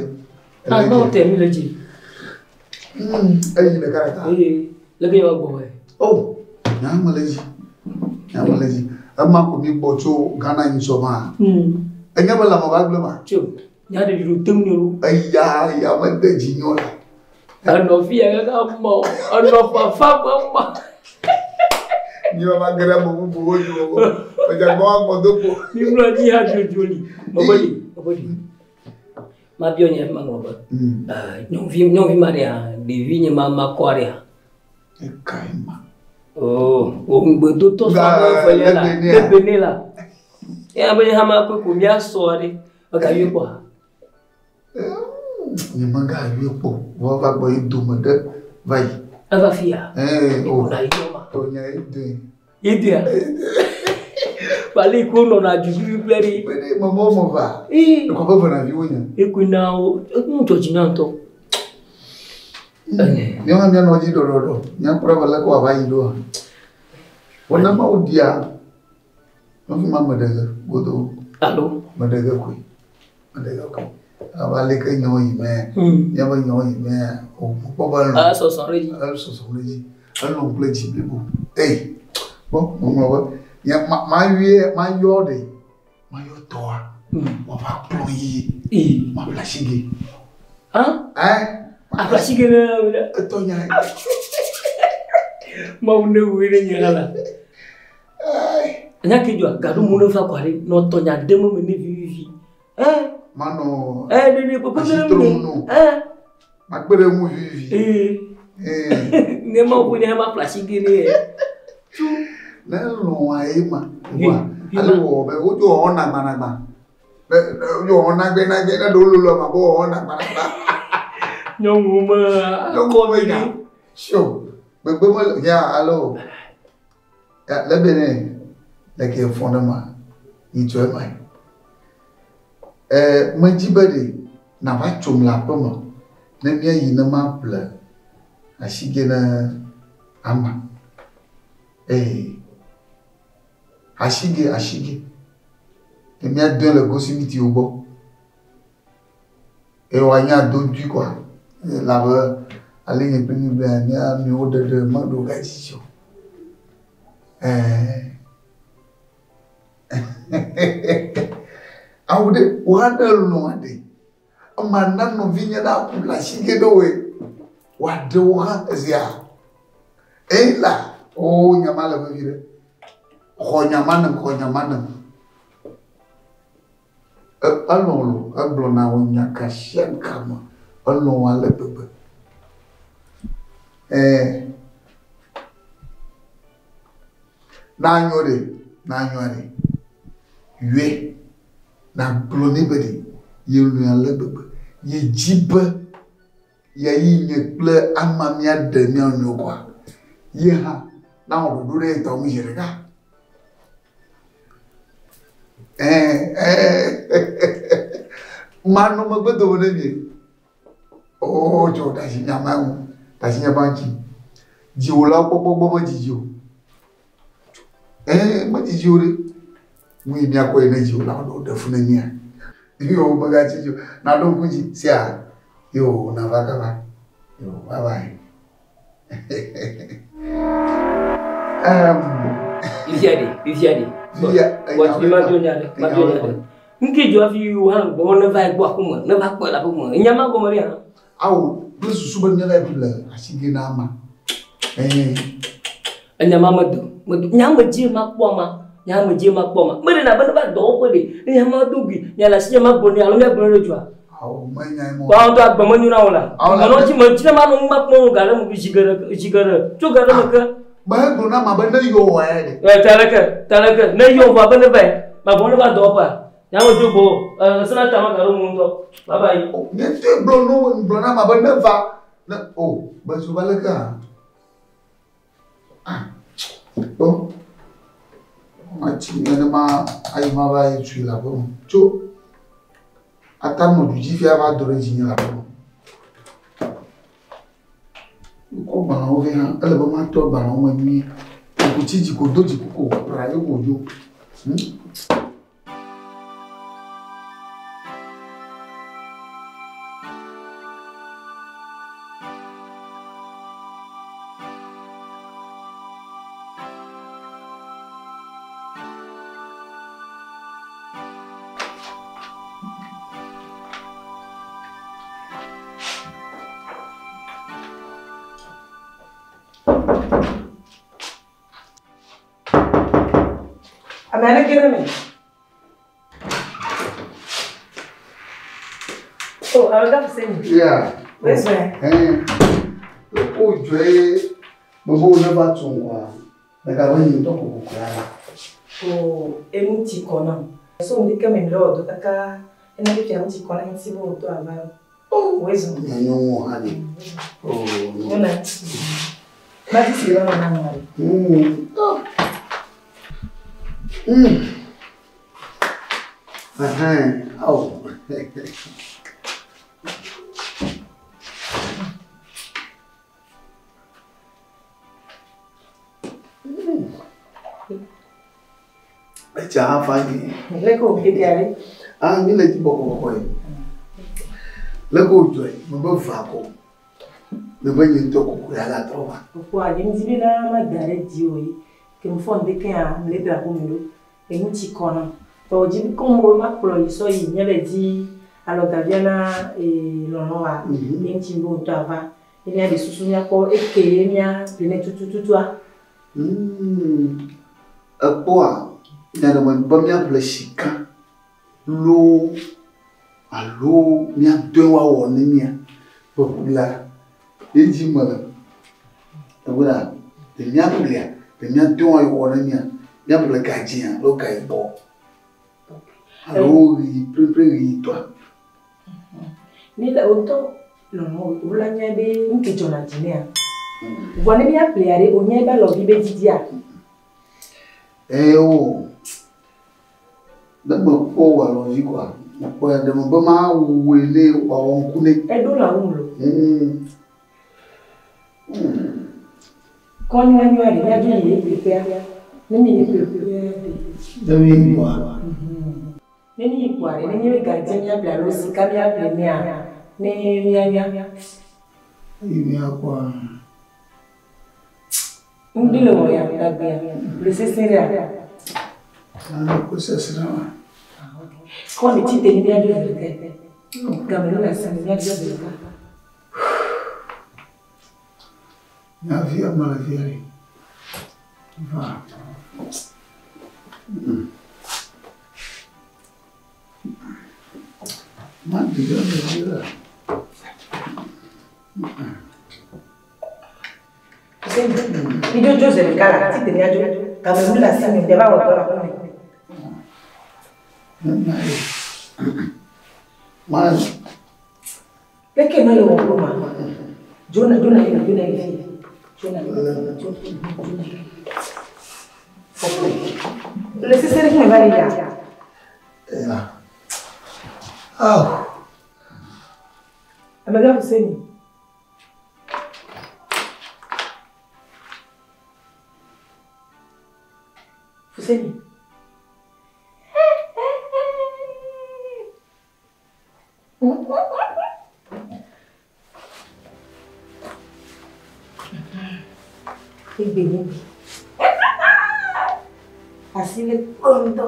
Agbɔn tɛ mi le dzi. Eyi ɖeka ɖeka. Ee, leke yewoa gbɔ wɛ. Oh, nya me le dzi. Nya me le dzi. Ema ko mi gbɔ tso Ghana yi sɔ ma. Enye be lãme va gblẽ ma. Tso, nya ɖeɖi ɖo tem ne lo. Eya ya mede dzi nyɔ la. Enɔ fi ya kaka mɔ, enɔ fafa me mɔ. Mi va ge ɖe ame bubuwo dzi o. Medze gbɔ agbɔ do kpo. Mi mlɔ anyi hã dzodzo li. Mebe ɖi, mebe ɖi. Mabiɔ nye ma ŋlɔ be. Nyɔnuvi nyɔnuvi ma ɖea, ɖevi nye ma ma kɔ ɖea. Ekae ma. Oh, o ŋugbedotɔ sɔ ƒe evelia la, lebe nɛ la. Eya be nye hã ma kpe ko mía sɔ ɖe. Ega yɔe kpɔa? Nye mega yɔe kpɔ. Vɔ va gbɔ yi dome ɖe va yi. Eva fia? Ee, o. Ikuna yɔ ma. O nya ye doe. Ye doea? Kpali ko nɔna dzudzui kple ɖi. Be ɖe mɔmɔ mɔ va. Ee. Ekɔ ƒe vena viwo nye. Ekui na wo, enu dzɔ dzi na ŋutɔ. Míawo hã míanɔ dzi ɖɔɖɔɖɔ. Míakpɔ ɖa be leke wòava yi ɖoa. Wɔna ma woɖia, nɔvi ma meɖe ge godoo. Alo? Meɖe ge koe. Meɖe ge koe. Abe aleke nyawo yi mea, míaƒe nyawo yi mea, wòkpɔ be elɔ̃. Esɔsɔ ɖe edzi. Esɔsɔ ɖe edzi. Elɔ̃ kple dzi blibo. Ei, kpɔ, meŋlɔ be, nye ma mayɔe, mayɔ ɖe, mayɔ tɔa, wòava kplɔ yi. Maƒle asigɛ. Hã? Ɛ? Aƒle asigɛ ne ɖe. Etɔ nya. Mawu ne wui ɖe nye la. Nya ke dzɔa, gaɖo mu ne va kɔ ɖe, nɔ tɔ nya ɖem me ne vivivi. Ɛ? Manɔ. Ɛ, ɖe ɖe kpekpe ɖe Asitrom ŋu. no. Ɛ? Makpe ɖe ŋu vivivi. Ee. Ne mawu ƒo nye ma ƒle asigɛ ne yɛ. Ne lɔ̃a ye ma. Wa, ale wɔ be wodzo wɔwɔ nagbanagba. Ne wodzo wɔwɔ nagbenagbe ne ɖewo lolo ma be wɔwɔ nagbanagba. Nyɔnu me. Nyɔnu me nya. Sio, gbegbe me ya alo. Ya le be ne le ke fɔ ne ma. Yi tsɔ ema. Ɛ medzi be ɖe nava tsom le aƒe me. Ne míayi ne ma ƒle asigɛ ne ama. Ee. Asigɛ asigɛ. Ne míadoe le gosimitiwo gbɔ. Eye woanya do dui kɔa. Elabe ale nye kple mi gblɔe mía miwo ɖeɖe meɖo ga dzi o. Ɛɛ. Awu ɖe wò hã ne lɔ̃a ɖe. Ema na nɔvinye na ƒle asigɛ ɖe woe. Wòaɖe wò hã ezia. Eyi la, o nyama le vevi ɖe. Xɔ nyama nem, xɔ nyama nem. Elɔ̃ lo, egblɔ na wo nya ka sia ka me. Elɔ̃ wo ale gbegbe. Ɛɛ. Na nyo ɖe, na nyo ɖe. Yɔe nagblɔ nɛ be ɖe yelɔ̃e ale gbegbe. Yedzi be yeayi nye kple ama míaɖe mía nɔewo koa, ye hã nawɔ ɖoɖo ɖe ye tɔ ŋu zi ɖeka. Manɔ megbe dome ne mie. Oo, tso ɖe asi nya ma ŋu, ɖe asi nya ma ŋuti. Dziwòlawo kpɔkpɔ gbɔ medzidzi o. Ɛɛ, medzidzi o ɖe. Nu yi míakɔ yi ne dziwòlawo ɖe woɖe fu ne mía. Yo, megatsi dzi o. Naɖo ŋku dzi, sia. Yo, nava kaba. Yo, bye bye. Fifia ɖe, fifia ɖe. Fifia, Bɔti ma do nya ɖe, ma do nya ɖe. Nke dzɔ hafi wo hã gbɔ ne va gbɔ aƒeme, ne va kpɔe le aƒeme. Enya ma gɔme ɖe hã. Awo, kple susu be míava yi ƒle asige na ama. Ɛɛ. Enya ma medo, medo. Nya me dzi ma kpɔ ama, nya me dzi ma kpɔ ama. Meɖe na be ne va dɔwɔƒe ɖe, ne nya ma do gui, nya le asi nya ma gblɔ nɛ alo míagblɔ ɖe dzɔa. Awo, menya ye mɔ. Wa ŋutɔ agbe menyo na wo la. Awo la. Menɔ dzi me dzi ne ma nɔ nu ma kpɔm o ga ɖe me zi geɖe, zi geɖe, tso ga ɖe me ke. Megblɔ na ma be ne yɔ wɔ ya ɖe. Ɛ taleke, taleke, ne yɔ vɔ be ne va yi, ma gbɔ ne va dɔwɔƒea. Nya me dzo gbɔ, ɛ sena ta ma ga ɖo mu ŋutɔ. Bye bye. Nye ŋutɔe gblɔ no, gblɔ na ma be ne va, ne o, be dzo va leke hã. Ah, kpɔ. Matsi nenema ayi ma va yi tui le aƒe me. Tso. Ata nɔ du dzi fia va do ɖe dzinye le aƒe me. Wokɔ gbalẽwo vɛ hã, ele be matɔ gbalẽwo me nyuie. Ŋkutsi dzi ko do dziku ko pra ye ko dzo. Ame aɖe ge ɖe eme. Oh, alo gafu se mi. Yeah. Wezɔe. Ɛn. O dzɔe bebe wo ne va tu ŋkɔa, mega be nyi ŋutɔ kokoko ya la. Oh, enu ti kɔ nam. So ŋdi ke me mi le wɔ dɔ kaka ena fifia nu ti kɔ na ŋuti be wòtɔ ava. Oh, wezɔ. Nye nyɔnuwo hã ni. Oh. Nyɔna. Mati si le nɔ na ŋua. Ɛhɛn. Awo. Etsia hã fa nyuie. Leke wò kekea ɖe? Ah, mi le dzi bɔkɔbɔkɔ ye. Leke wòdzɔe? Mebe va ko. Mebe nye ŋutɔ koko ya gatrɔ va. Kpɔa, nye ŋdi bena mada ɖe dziwò ye. Ke mefɔ ŋdi kea, mele dra ƒome ɖo. Enu tsi kɔ nam. Vɔ wòdzi be kɔm wo makplɔ yi sɔ yi nye le dzi alɔgavia na lɔlɔ wa. Ye ŋuti be wòtɔ ava. Ye míaɖe susu míakpɔ eke ye mía ƒle nɛ tutututua. Ekpɔa, nya ɖe me be míaƒle sika loo alo míadɔe woawɔ ne mía ƒeƒlea ye dzi mele. Egbea, ɖe míaƒlea, ɖe míadɔe woawɔ ne mía, míaƒle gadzĩa alo gayibɔ alo ɣi ƒeƒle ɣitɔa. Ne le wòtɔ lɔlɔ wòla nya be nu ke dzɔna dzi nɛa. Vɔ ne míaƒlea ɖe, wònya be alɔvi be didia. Ee o, ne mekpɔ wò alɔvi koa, mekpɔe ɖe me be mawɔe ne wòawɔ ŋku nɛ. Eɖo le awu lo. Kɔ nyuinyuia ɖe míadzo yi ƒleƒea. Ne mi yi ƒleƒea ɖe. Ne mi yi kpoa. Ne mi yi kpoa ɖe, ne nye be gadze míaƒle alo sika míaƒle nɛa, ne míanya. Yi míakpɔa. Ŋdi le wɔ ya dagbea, le sesẽ ɖea. Alo ko sesẽ ɖe ma. Kɔ ne tsi te ne míadzo zi ɖeka. Game ne le asi me míadzo zi ɖeka. Nyavia me le fia ɖe. Va. Ma ɖi ɖe eme vi ɖe. Mídzo dzo zi ɖeka la, tsi te míadzo. Game ne le asi me, ɖe va wɔ dɔ le aƒeme. Ma. Leke ma le wɔ kpɔ ma. Jona jona yina jona yi fi. Jona jona jona. Le sese ɖe me va yi ya. Ya. Aw. Amega Hussein. Hussein. Egbe nye bi. Asi le kpɔ ŋutɔ.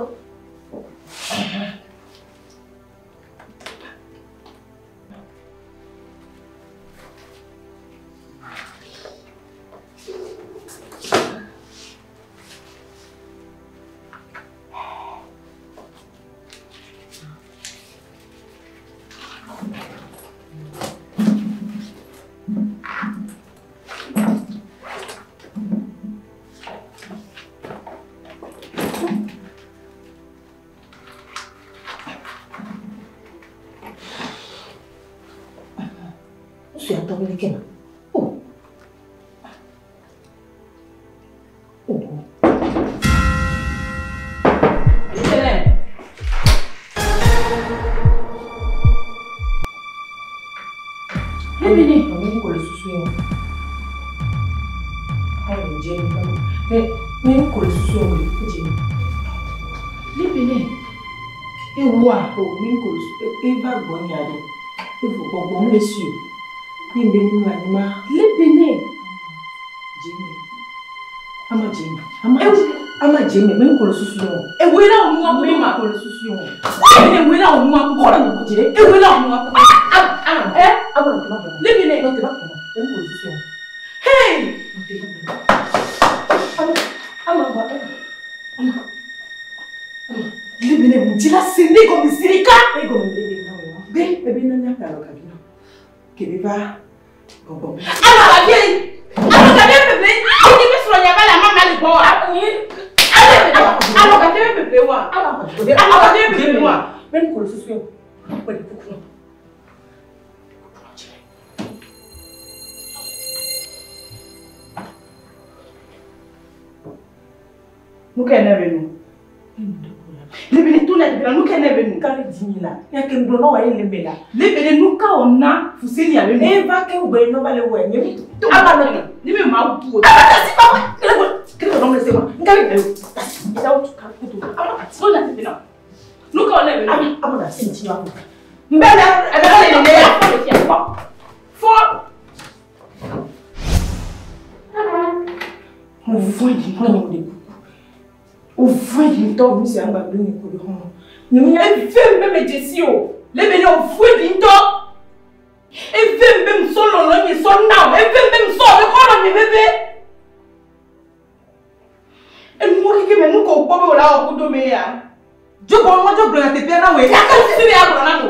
Nusu ya tɔ le ke ma. Oh. Oh. Lebene. Ame ko le susu yɛ o. Awo dze mi. Ne ne ko le susu yɛ o le dze mi. Lebene. Ewa. O mi ko le susu eva gbɔ nya ɖe. Evo gbɔgbɔ mu le si o. Ye be nu anyi ma. Lebene. Dze mi. Ama dze mi. Ama ama dze mi. Mi ko le susu yɛ o. Ewe la o nua Mi kudo ma. ko le susu yɛ o. Ewe la o nua kudo. Kɔrɔ ni ko dze. Ewe la o nua kudo. Ah Eh? Ama no tema gbɔ. Lebene. No tema gbɔ. Mi ko le susu yɛ o. Hey! No tema gbɔ. Ama ama gbɔ. Ama. Lebene mutila sene ko misirika. Ego mi bebe na wo. Be ebe na nya ka ka bino. Ke be ba gbogbo. Ala ka die. Ala ka die pepe. Ni be soro nya ba la mama le gbɔ wa. Ala ka die pepe wa. Ala Ala ka die pepe wa. Men ko susu yo. Ko le kuku no. Nu ke ne be nu. Lebene tu na be nu ke ne be nu. Ka le dimi la. Ya ke nglo no wa ile me la. Lebene nu ka ona fuseni abe nu. E va ke ugbe no ba le we ni mi. Aba no ni me ma tu o. Aba ta si ba wa. Kele ko kele ko no me se wa. Nka le be. Ida o ka kutu. Ama so na be na. Nu ka ona be nu. Ama ama na se nti wa. Mbe na na le ne ya fo. Fo. Mo voix di Mo ni mo de kuku. O voix di Ntɔ mi se angba blu ni ko do ho. Ni mi Eve mbe me jesi o. Lebene o voix di ntɔ. Eve mbe mso lɔlɔ nye sɔ na o. Eve mbe mso be kɔlɔ nye bebe. Enuwo keke me nu ko gbɔ be o la wɔ kudo me ya. Jogo mo jo gblɔ na teƒea na woe. Yaka sisi be agblɔ na no.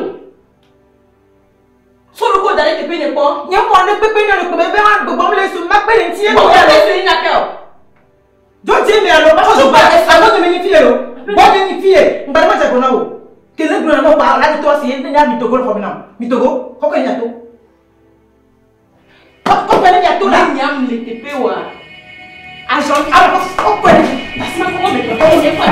Solu ko da ɖe teƒe nye kpɔ. Nye mɔ ne kpekpe nye le kpe be ma gbɔgbɔm le su ma kpe ɖe ŋuti ye Gbɔgbɔ ko le su nya ke o. Jo dze me alo ba xɔ ba alo teme nyi fie lo. Bɔ de nyi fie. Ŋgba ɖe ma dze gblɔ na wo. Kele gblɔ na wo ba la to asi ye nya mi togo le xɔ me na wo. Mi togo kɔkɔ nya to. Kɔkɔ ne nya to la. Ne nyam le teƒe wa. Agent Alo kɔkɔ ne. Basi ma kɔkɔ me kɔkɔ nye kɔ.